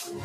Nyob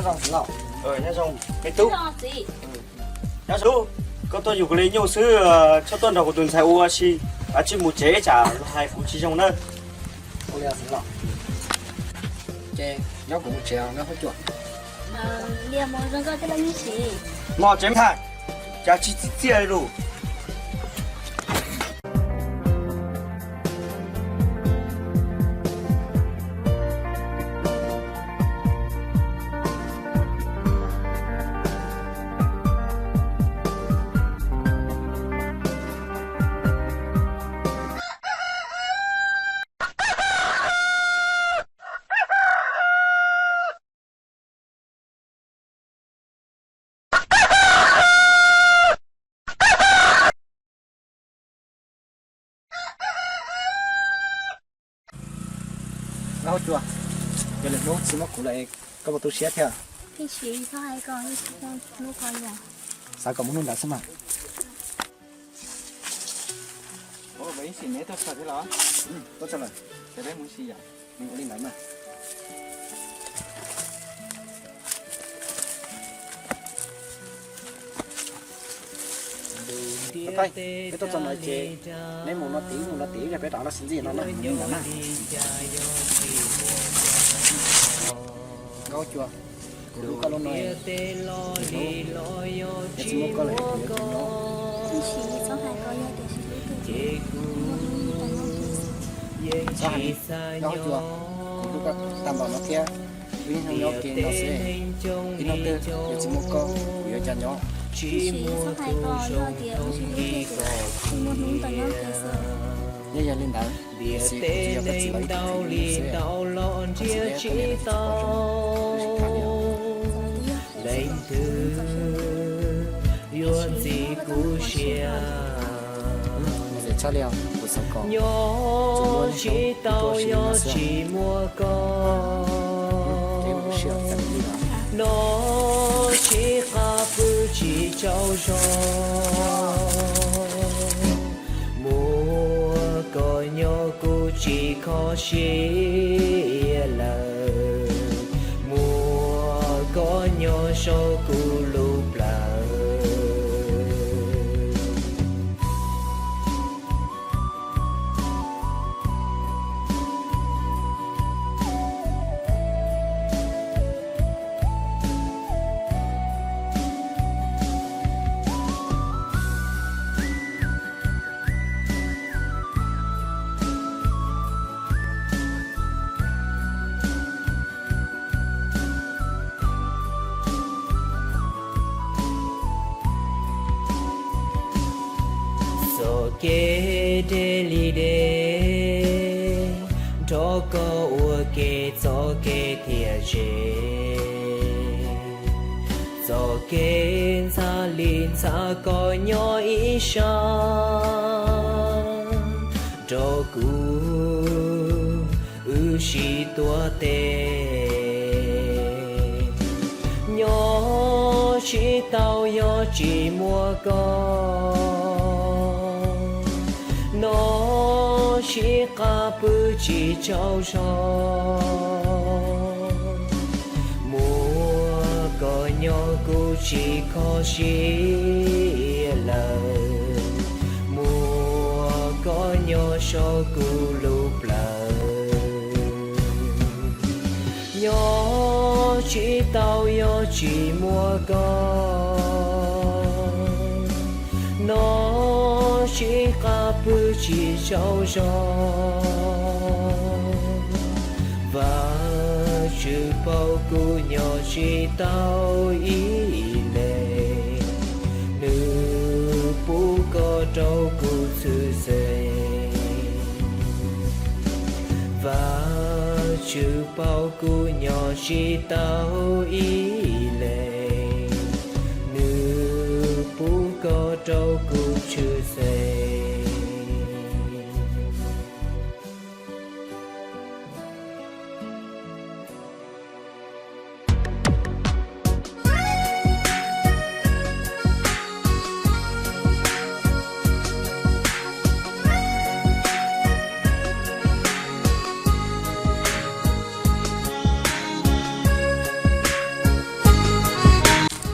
zoo txiv laus. Nyob zoo me tub. Nyob zoo, koj tuaj yug kuv li nyuj xwb, txhob tuaj nrog kuv tus ntxhais ua si, tsij mus tsev tsam luag hais kuv tsis zoo nawb. Ua li txiv laus, ces nyob kuv mus tsev nawb Huab Cua. Mos tsev me ntxhais, cas tsis txiaj txiaj li lus. Huab Cua, yog lwm hnub tsis muaj kuv lawm, koj puas tu siab thiab? Xav kom mus hnub ntawd xwb mas. Ib sim neb tuaj txog thiab los? Tuaj txog lawm. Ces peb mus ib sim yom. Ua li ntawd mas. Thaij, peb tuaj txog no ces neb mus no tid, mus no tid, yog peb rov los sib ntsib no na, mus li ntawd na. Nkauj Cua, kuv hlub koj lub no, kuv hlub, yog tsis muaj koj lawm kuv yuav ua cas nyob. Txhob hais li, Nkauj Cua, kuv hlub koj tag npaum no thiab, wb yeej nyob kev no xwb, ib hnub twg yog tsis muaj koj kuv yuav cas nyob. Yeej yog li ntawd, tiam sis kuv tsuas yog koj txiv laus ib tug xwb, koj txiv thiab koj niam lawv tsis tau pom zoo, wb sib tham li os. Leej twg yuav ntxim kuv siab, nws txhawj li os, kuv xav kom tsuas muaj neeg hlub kuv tuaj sib hlub no xwb. Ces kuv siab txawm li os. No tsis qab pw tsis tsaug zog, muaj koj nyob kuv tsis kho siab lawm, muaj koj nyob saum kuv lub plawv. Txoj kev deb li deb, nrog koj ua ke txoj kev thiaj ze. Txoj kev ntxhab li ntxhab koj nyob ib sab, nrog kuv wb sib tuav tes. Nyob tsis tau yog tsis muaj koj, no Sib qab pw tsis tsaug zog, muaj koj nyob kuv tsis kho siab lawm, muaj koj nyob saum kuv lub plawv. Nyob tsis tau yog tsis muaj koj, nyob sib qab pw tsis tsaug zog. Vajtswv paub kuv nyob tsis tau ib leeg, nws pub koj rau kuv txhwj xeeb. Vajtswv paub kuv nyob tsis tau ib leeg, nws pub koj rau kuv txhwj xeeb.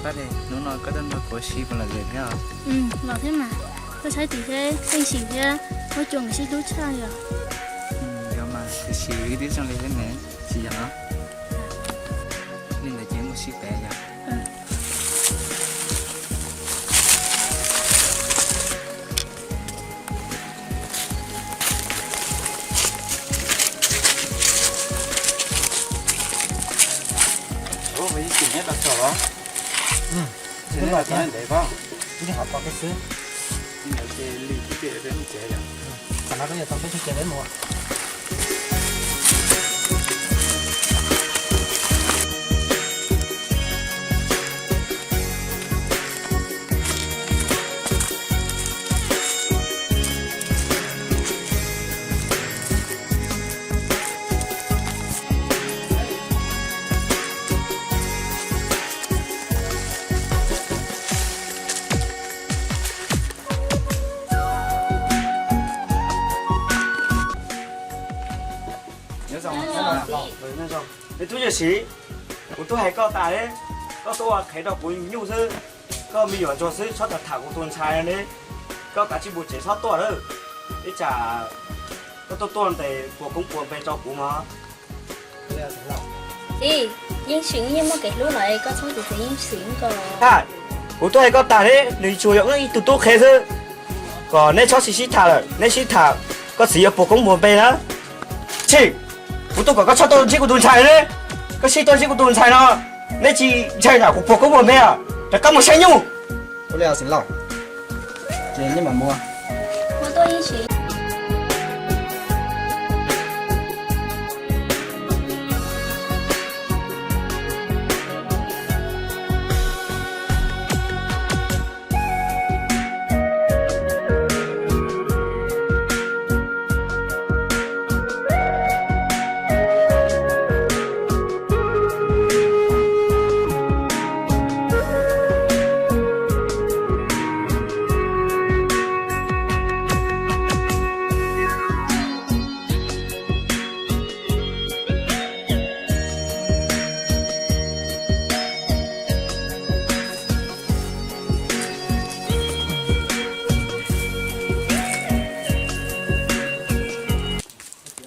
Paj, hnub no koj tuaj nrog kuv ua si puas lom zem thiab? Los thiab mas, koj saib tim thiab, Yeej Sim thiab Huab Cua nkawd sib hlub tshaj li os. Yog mas, tiam sis wb twb zoo li thiab ne, tsis yog? Li ntawd ces mus sib pem yom. Ub, Yeej Sim neb los txog los? Neb los txog ntev pob. Ib nyuag qhov pom peb xwb. Li ntawd ces lig tib pliag peb mus tsev yom. Qhov no rau yog tau peb tug ces peb mus. Neb tub Yeej Sim, kuv twb hais koj tas li, koj tuaj ua qhev rau kuv nyuj xwb, koj me nyuam ntsuag xwb txhob tham tham kuv tus ntxhais li. Koj kav tsij mus tsev txhob tuaj lawm, ib tsam koj tuaj tuaj ntes puas koob puas npe rau kuv mog. Txiv, Yeej Sim yeej muaj kev hlub lawm, koj txhob tiv thaiv Yeej Sim ko. Kuv twb hais koj tas li, nws tsuas yog wb ib tug tub qhe xwb, kom neb txhob sib sib tham lawm, neb sib tham koj txiv yuav puas koob puas npe na. Tsim, kuv twb kom koj txhob tuaj ntsib kuv tus ntxhais li, koj sib tuaj ntsib kuv tus ntxhais no, neb tsis ntshai tsam kuv puas koob puas npe os, rov qab mus saib nyuj. Ua li os Xeev Laus, ces neb mam mus.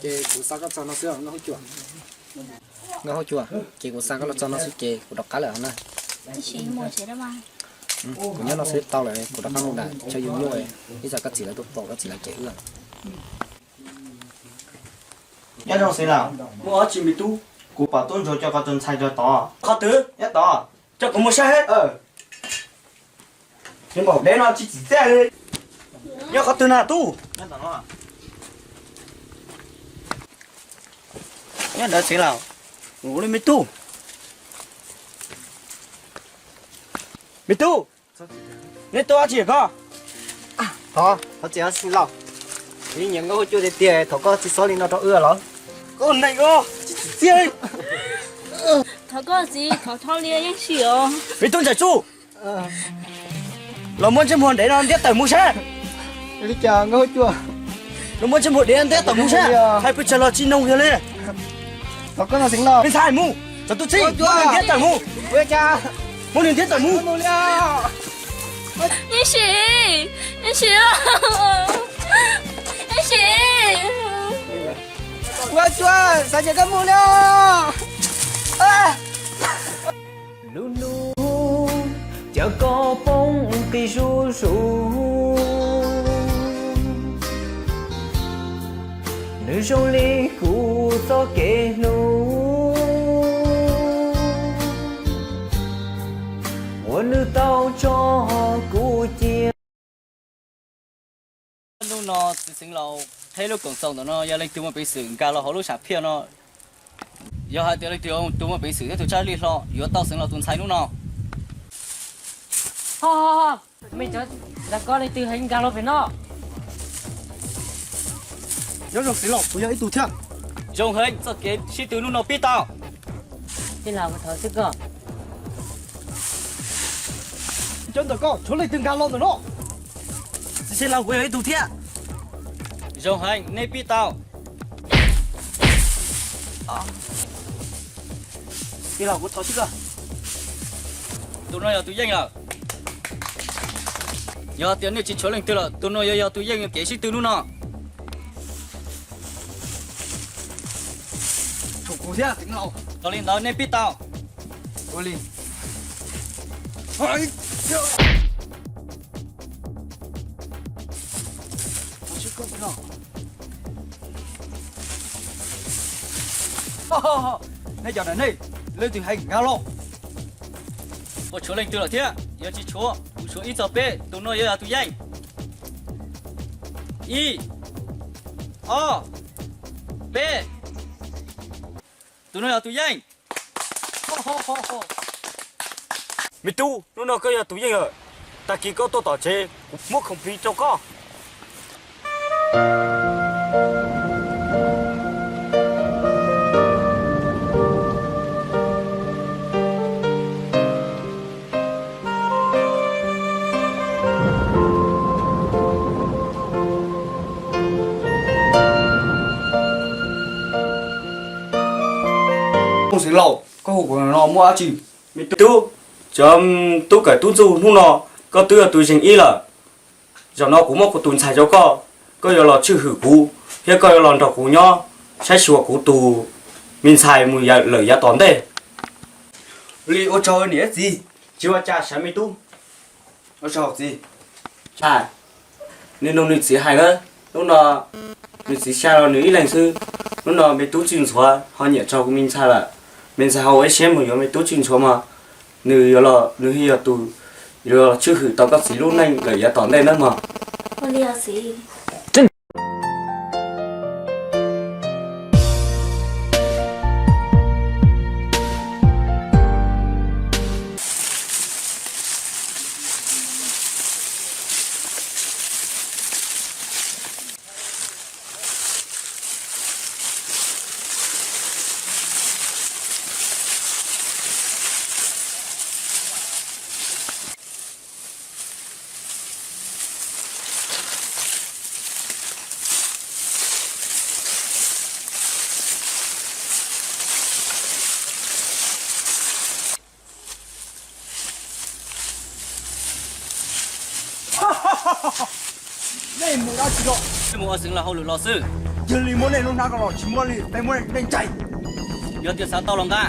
Ces kuv xa koj txog no xwb, Nkauj Huab Cua. Nkauj Huab Cua, ces kuv xa koj los txog no xwb ces kuv rov qab lawm na. Kuv nyob no xwb tau lawm, kuv rov qab mus nram chaw yug nyuj, ib tsam koj txiv lawv tuaj pom koj txiv lawv ces wb. Nyob zoo Xeev Laus. Muaj dab tsi me tub? Kuv pom tub ntsuag coj koj tus ntxhais rau tod. Qhov twg? Nyob tod. Coj kuv mus saib. Npaum dev no tsis txim txiaj li. Nyob qhov twg na tub? Nyob ntawd Xeev Laus. Ua li me tub. Me tub, neb tuaj dab tsi koj? Thov, thov txim Xeev Laus. Kuv yeej nyiam Nkauj Huab Cua tiag tiag, thov koj txhob xyov li no rau wb los. Koj neeg koj tsis txim txiaj. Thov koj txiv, thov dhau li Yeej Sim os. Me tub ntxhais tsuj, los muab ntsej muag ntev no ntiab tawm mus saib. Li cas Nkauj Huab Cua? Muab ntsej muag diav ntiab tawm mus saib, hais pes tsawg los tsis noog yog li. Me ntxhais mus, txog tus txib, muab nws ntiab tawm mus. Muab nws ntiab tawm mus. Ib sim, ib sim, ib sim. Ua tsuag, xav tias koj mus li. Lub hnub cov koj poob qis zuj zus, nws zoo li kuv txoj kev hlub uas nws tau tso kuv cia. Hnub no txiv Xeev Laus thiab lub koom txoos ntawm no yog leej twg muaj peev xwm nkag los hauv lub sam phiaj no? Yog hais tias leej twg, tus muaj peev xwm thiab tus tshaj lij hlo yuav tau Xeev Laus tus ntxhais hnub no. Me cov ntawm koj leej twg heev nkag los pem no? Nyob zoo Xeev Laus, kuv yog ib tug thiab. Zoo heev, txoj kev sib tw hnub no pib tau. Tij laug, kuv thov xwb koj. Cov ntawm koj tshuav leej twg nkag los ntawm no? Txiv Xeev Laus, kuv yog ib tug thiab. Zoo heev, nej pib tau. Tij laug, kuv thov xwb koj. Tus no yog tus yeej lawm. Yog tias nej tsis tshuav leej twg lawm, tus no yuav yog tus yeej kev sib tw hnub no. Tshuav kuv thiab Xeev Laus. Yog li ntawd nej pib tau. Ua li. Nej cov ntawm nej, leej twg heev nkag los? Puas tshuav leej twg lawm thiab? Yog tsis tshuav, kuv tshuav ib txog peb, tus no yuav yog tus yeej. Ib, ob, peb, tus no yog tus yeej. Me tub, hnub no koj yog tus yeej lawm. Tag kis koj tuaj tom tsev, kuv muab khoom plig rau koj. Xeev Laus, koj hu kuv no muaj dab tsi? Me tub, cov tub kawm tub ntxuj, hnub no koj twb yog tus yeej ib lawm. Zaum no kuv muab kuv tus ntxhais rau koj, koj yuav los tswj hwm kuv, thiab koj yuav los nrog kuv nyob saib xyuas kuv tus me ntxhais mus lawm yav tom ntej. Ua li ua tsaug niam txiv, tsis ua cas sawv me tub. Ua tsaug txiv. Nws nug nws txiv hais na, hnub no nws txiv xya los nws ib leeg xwb. Hnub no me tub txwj ntxhuav ho nyiam tsaug kuv me ntxhais lawm. Me ntxhais ho ua ib siab mus yuav me tub txwj ntxhuav mas nws yuav los, nws yog tus yuav los tswj hwm tau koj txiv lub neej lawm yav tom ntej nawb mog. Nej mus dab tsi los? Nej mus ua Xeev Laus hauj lwm los xwb. Yog li muab nej lub hnab ko los tsis muab li, peb muab nej ntsais. Yog tias xav tau los nqa,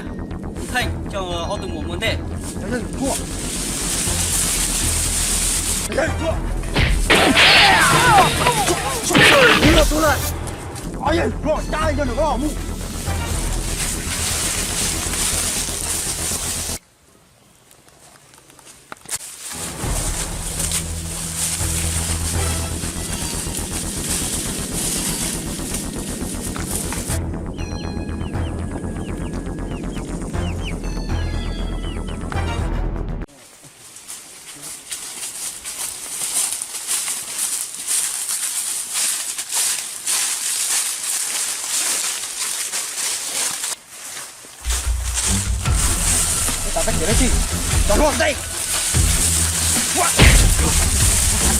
kuv theej coj ob tug muam mus ntej. Cov hluas ntej,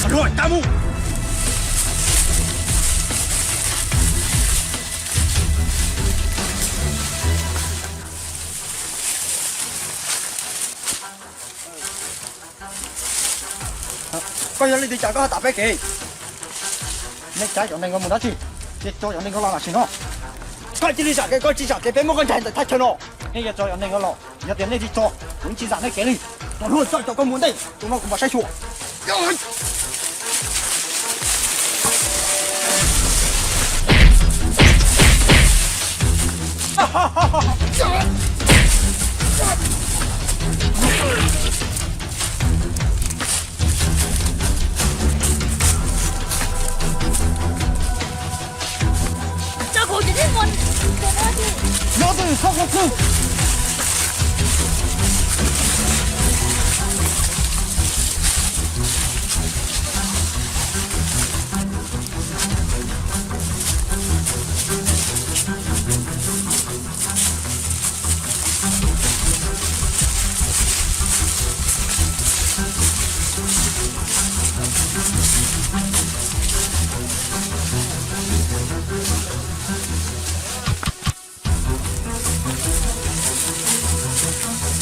cov hluas tab mus. Yog li twg cas koj ho tas peb kev? Nej cab cov neeg ko mus dab tsi? Ces tso cov neeg ko los tam sim no. Koj cia li zam kev, koj tsis zam kev peb muab koj ncaig ntawm thaj chaw no. Nej yuav tso cov neeg ko los, yog tias nej tsis tso, kuv yeej tsis zam nej kev li. Cov hluas, tso cov ko mus ntej, tus no kuv mam saib xyuas.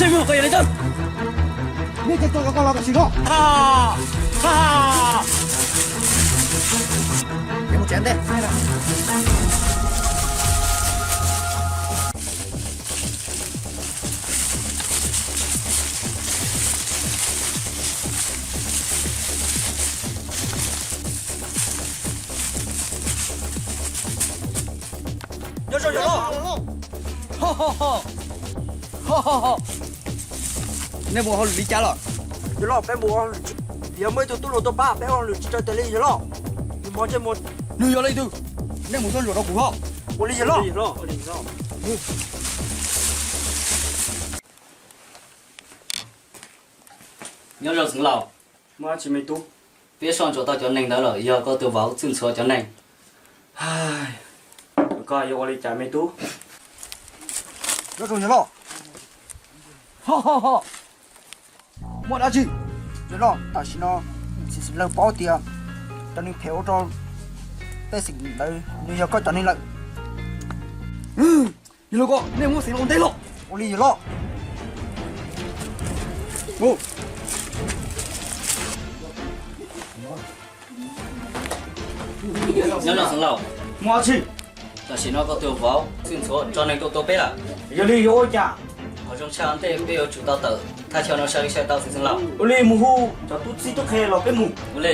Tseg mus, koj yog li ntawd. Nej cov tso koj los tam sim no. Ha ha. Mus tsev ntej. Nyob zoo yawg loj. Nej mus hauj lwm li cas los? Yawg loj, peb mus hauj lwm tsis, yog muaj ib tug tub hluas tuaj pab, peb ua hauj lwm tsis raws tes li yawg loj. Nws yog leej twg? Nej mus soj ntsuam rau kuv hos. Ua li yawg loj. Nyob zoo xeev laus. Muaj dab tsi me tub? Peb soj ntsuam tau cov neeg ntawd lawm, yog koj tus vauv txwj ntxhuav cov neeg. Koj yuav ua li cas me tub? Nyob zoo yawg loj. Muaj dab tsi? Yawg loj, tam sim no xeev laus paub tias cov neeg phem ua rau tej xeem ntawd nws yog koj cov neeg lawm. Yawg loj, koj, nej muab xeev laus ua ntej los. Ua li yawg loj. Nyob zoo xeev laus. Muaj dab tsi? Tam sim no koj tus vauv txwj ntxhuav tso neeg tuaj tua peb lawm. Yog li yuav ua cas? Qhov zoo tshaj ntej peb yuav tsum tau tawm thaj chaw no sai li sai tau xeev laus. Ua li mus hu cov tub txib tub qhe los peb mus. Ua li.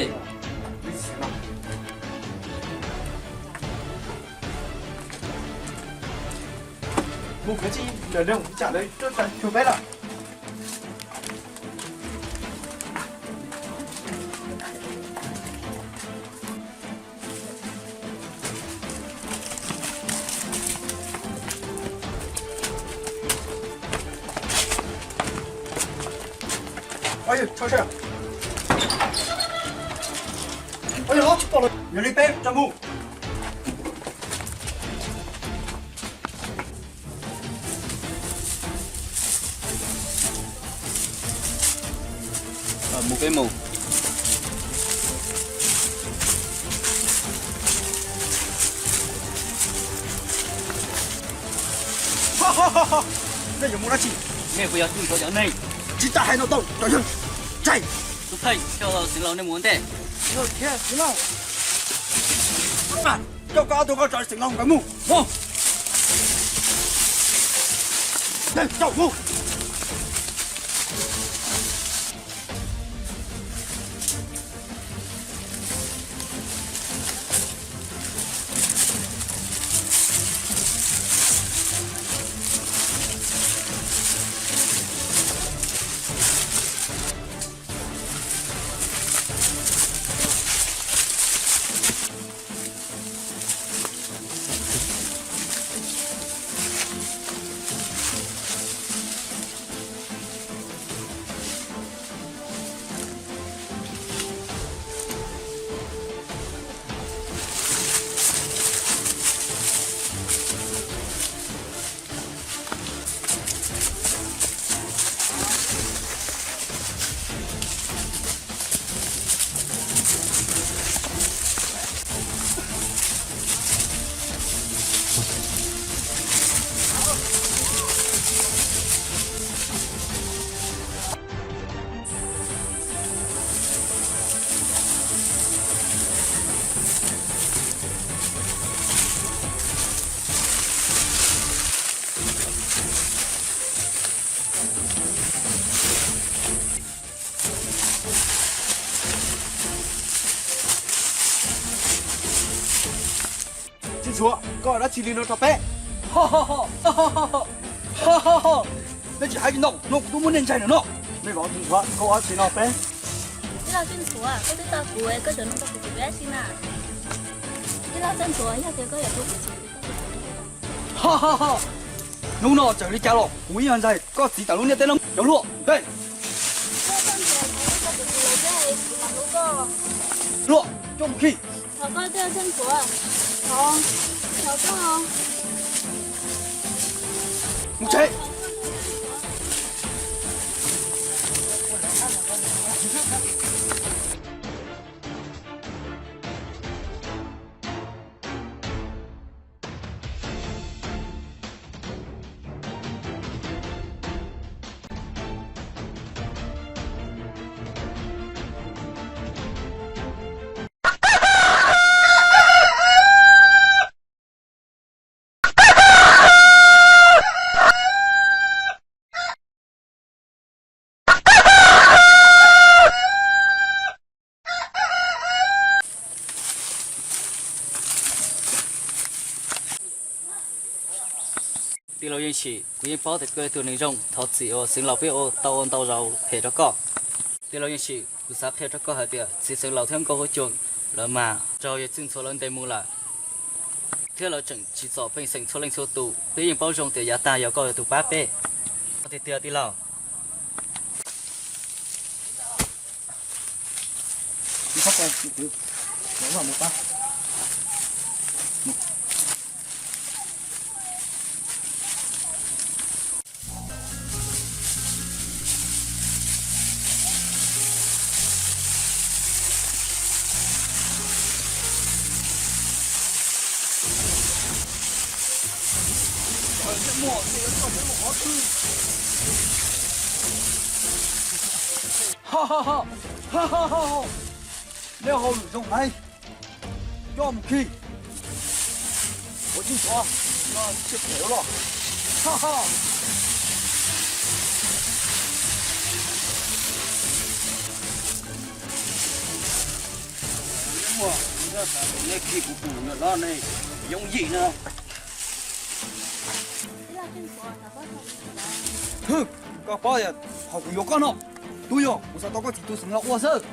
Mus kov tsis lawm, nws tsam lawv tuaj tsa tsuag peb lawm. Yog li peb tso mus. Mus peb mus. Nej yuav mus dab tsi? Nej puas yog tub ntxhuav cov neeg? Tsis tas hais no tau cov yawg. Tsaig. Tub Pheej, coj xeev laus nej mus ua ntej. Coj koj ob tug koj tso xeev laus nkawd mus. Mus. Coj mus. Ntxhuav, koj dab tsi li no rau peb? Nej tsis hais li ntau no kuv twb muab nej ntsaig lawm no. Nej vauv Txwj Ntxhuav, koj ua dab tsi no peb? Tij laug Txwj Ntxhuav, koj twb tau kuv, koj tseem no tau kuv ua dab tsi na? Tij laug Txwj Ntxhuav, yog tias koj yuav tua kuv ces kuv tau kuv tus. Hnub no txawm li cas los kuv ib yam ntxaig koj txiv tam lub ntiaj teb no. Cov hluas, ntej. Hluas, coj mus khi. Mus tsev. Tij laug Yeej Tsim, kuv yeej paub tias koj yog tus neeg zoo, thov txim uas xeev laus peb ua tau ua ntau zaus phem rau koj. Tij laug Yeej Tsim, kuv xav qhia rau koj hais tias txiv xeev laus thiab nkauj huab cua lawv mas raug yawg Txwj Ntxhuav lawv ntes mus lawm, thiab lawv tseem tsim txom pej xeem txhua leej txhua tus. Peb yeej paub zoo tias yav tag yog koj yog tus pab peb. Tiag tiag tij laug. Nej hauj lwm zoo heev, coj mus khi. Ua tsis txhob, no tsiaj phem los. Nej khi kuv tus no nej yooj yim no. Hwm, koj paub tias thaum kuv yuav koj no, twb yog kuv xav tau koj txiv tus xeev laus ua xwb.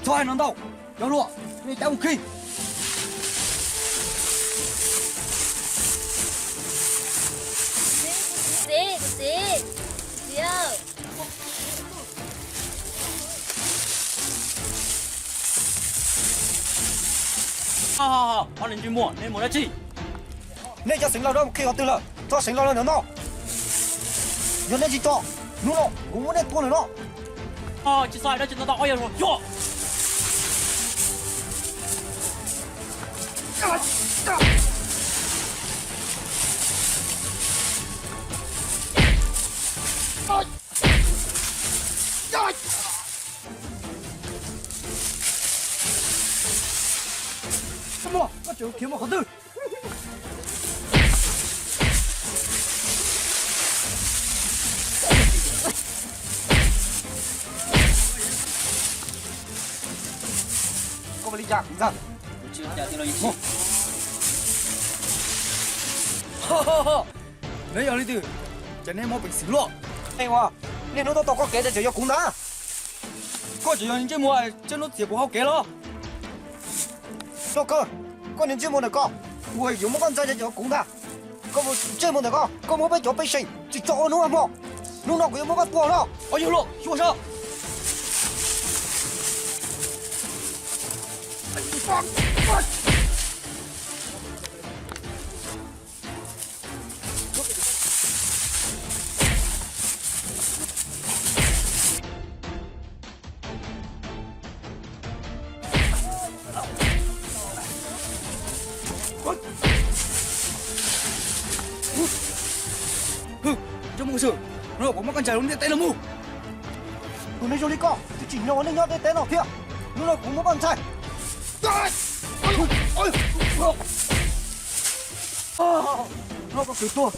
Txhob hais no ntau, cov hluas, nej cab mus khi. Txiv, txiv, txiv, txiv. Ob niag ntsej muag, nej mus dab tsi? Nej cov xeev laus no mus khi qhov twg lawm? Tso xeev laus los ntawm no. Yog nej tsis tso, hnub no kuv muab nej tua lawm no. Tsis txhob hais dab tsi no ntau, ob yawg hluas, xyuas. Muaj, koj tseem khiav mus qhov twg? Koj ua li cas kuv ntag? Neb yog leej twg? Cas neb mob peev xwm luaj? Niaj hnub tuaj tau koj kev ces tseem yog kuv ntag. Koj tseem yog ntsej muag tseem hnub txiav kuv hau kev los? Koj, koj niag ntsej muag ntawm koj, kuv yuav muab koj ntxeev ces tseem yog kuv ntag. Koj ntsej muag ntawm koj, koj muab peb cov pej xeem tsim txom ua hnub ua hmo, hnub no kuv yuav muab koj tua no. Ob yawg hluas, xyuas saib. Hwm, ntsej muag ua si, hnub no kuv muab koj ntxeev lub ntiaj teb no mus. Tus neeg zoo li koj twb tsim nyog ua neej nyob ntiaj teb no thiab. Hnub no kuv muab koj ntxeev. Hnub no koj kwv tuag.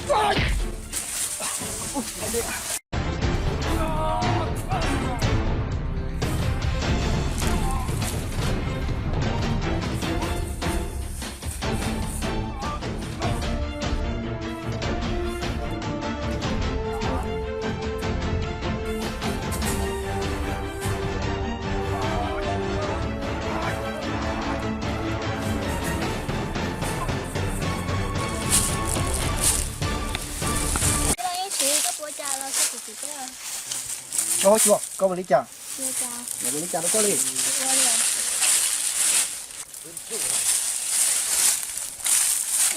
Koj huab cua, koj ua li cas? Ua li cas rau koj li?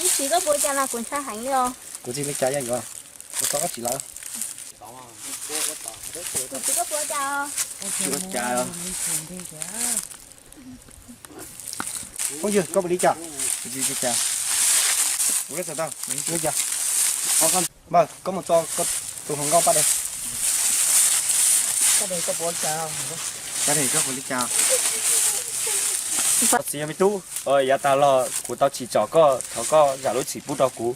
Ib tsis koj puas ua cas los kuv ntshai heev li os. Kuv tsis li cas yog yuav, kuv tau koj tsis lawm. Kuv tsis koj puas ua cas os. Tsis ua cas. Phooj ywg, koj puas li cas? Kuv tsis li cas. Kuv tsis li cas. Npawg, koj mus tso koj tus hluas nkauj pab de. Koj de koj puas ua cas? Koj de koj puas li cas? Txiv yog me tub, yav tas los kuv tau tsim tsom koj, thov koj zam lub txim pub rau kuv.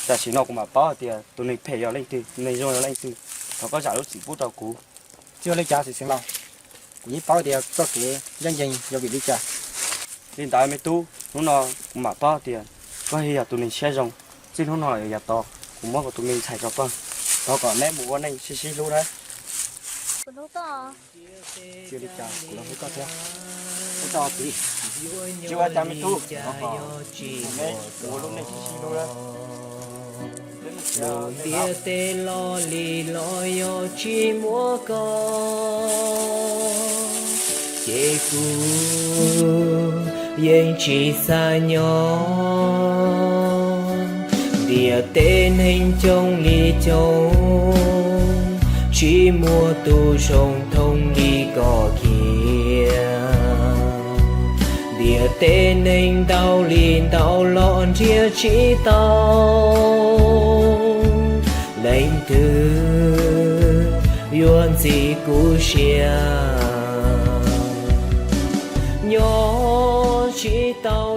Tam sim no kuv mam paub hais tias tus neeg phem yog leej twg, tus neeg zoo yog leej twg. Thov koj zam lub txim pub rau kuv. Tsis ua li cas txiv Xeev Laus, kuv yeej paub tias txoj kev ncaj ncees yog vim li cas. Li ntawd me tub, hnub no kuv mam paub tias koj yog tus neeg siab zoo. Txij hnub no yav tod kuv muab kuv tus me ntxhais rau koj, thov kom neb mus ua neej sib sib hlub nawb. Kuv hlub koj. Tsis ua li cas, kuv los hlub koj thiab. Hlub koj txiv. Tsis ua cas me tub, thov kom neb mus ua lub neej sib sib hlub nawb. Ntiaj teb los li los yog tsis muaj koj, ces kuv yeej tsis xav nyob. Ntiaj teb neeg coob li coob, tsis muaj tus zoo thooj li koj kiag. Ntiaj teb neeg ntau li ntau los nrhiav tsis tau leej twg yuav ntxim kuv siab. Nyob tsis tau